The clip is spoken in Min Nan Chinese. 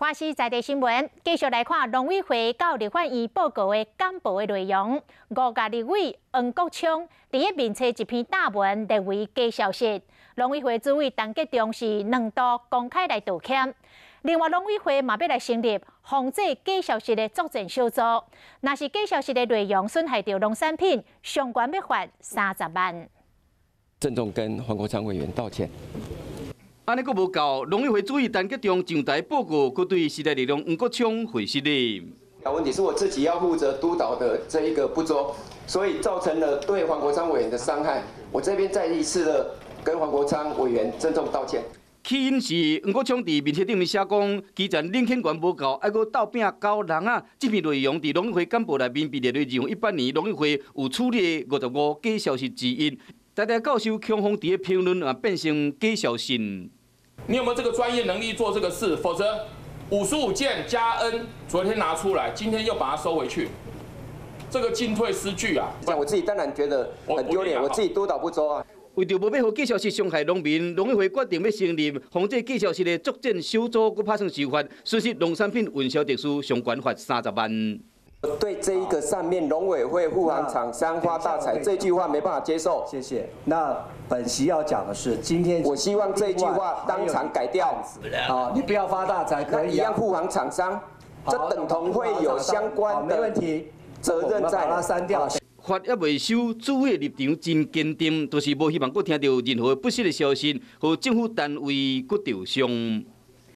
華視在地新聞繼續來看農委會到立法院報告的簡報的內容。五屆立委黃國昌佇咧面冊一篇貼文列為假消息，農委會主委陳吉仲是兩度公開來道歉。另外，農委會嘛欲來成立防制假消息的作戰小組，若是假消息的內容損害著農產品，上懸欲罰30萬。鄭重跟黃國昌委員道歉。按呢閣無夠，農委會主委陳吉仲上台報告，閣對時代力量黃國昌回失禮。問題是我自己要負責督導的這一個不周，所以造成了對黃國昌委員的傷害。我這邊再一次的跟黃國昌委員鄭重道歉。起因是黃國昌佇面冊頂面寫講，基層認譴權無夠，愛閣鬥拚咬人啊！這篇內容佇農委會簡報內面被列為2018年農委會有處理的55假消息之一。台大教授孔鳳佇咧評論啊，變成假消息。你有沒有這個專業能力做這個事？否則55件加 N，昨天拿出來，今天又把它收回去，這個進退失據啊！我自己當然覺得很丟臉，我自己督導不周啊。為著無欲予假消息傷害農民，農委會決定欲成立防制假消息的作戰小組，閣拍算受罰，損失農產品運銷特殊上懸罰30萬。對這一個上面農委會護航廠商發大財這句話沒辦法接受。謝謝。那本席要講的是，今天我希望這句話當場改掉。好，你不要發大財可以。一樣護航廠商，這等同會有相關的沒問題責任在。把它刪掉。罰猶未收，主委立場真堅定，就是無希望閣聽著任何不實的消息，予政府單位閣著傷。